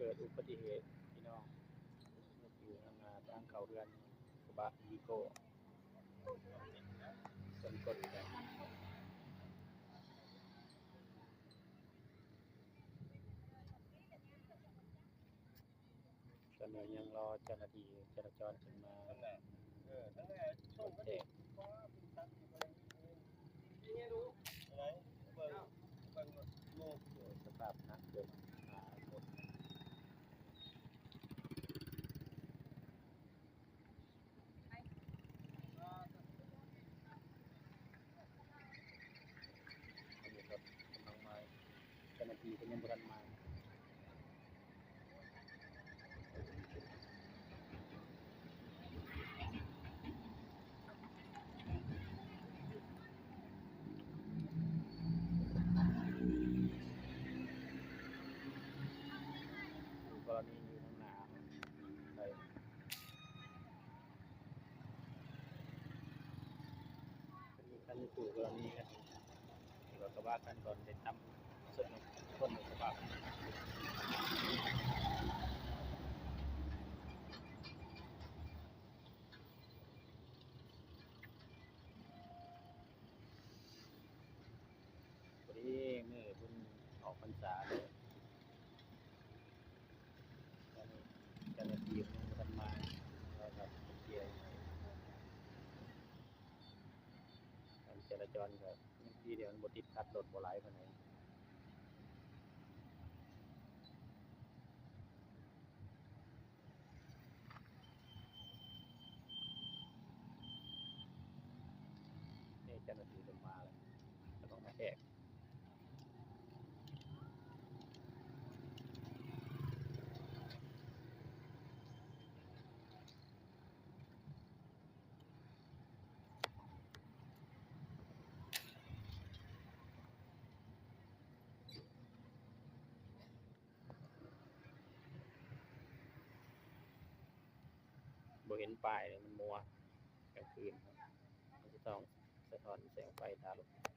ເກີດອຸບັດຕິເຫດພີ່ນ້ອງ ຢູ່ທາງໜ້າທາງເຂົ້າເຮືອນ ກະບະວີໂກ້ຊົນກົ້ນກັນ. ຕອນນີ້ຍັງລໍເຈົ້າໜ້າທີ່ຈະລາຈອນຂຶ້ນມາ ເອີ ແຈກ ສະພາບໜັກເກີນ ອັນນີ້ກໍກຳລັງມາ ເຈົ້າໜ້າທີ່ເພິ່ນຍັງບໍ່ທັນມາ. ຄູ່ກໍລະນີຢູ່ທາງໜ້າໄປ ອັນນີ້ຄູ່ກໍລະນີກັນ ທີ່ວ່າກະບະຄັນກ່ອນໄດ້ຕຳຊົນຄົນໃນກະບະ. ພໍດີມື້ບຸນອອກພັນສາເລີຍ ເຈົ້າໜ້າທີ່ຍັງບໍ່ທັນມາ ແລ້ວກໍເກັບກຽວ ການຈະລາຈອນກໍຍັງດີເດ ມັນບໍ່ຕິດຂັດ ລົດບໍ່ຫຼາຍປານໃດ. ເອີ ເຈົ້າໜ້າທີ່ເພິ່ນມາແລ້ວ ກຳລັງມາແຈກ. ບໍ່ເຫັນປ້າຍເລີຍ ມັນມົວ ກາງຄືນ ມັນສະທ້ອນ ສະທ້ອນແສງໄຟຕາລົດ.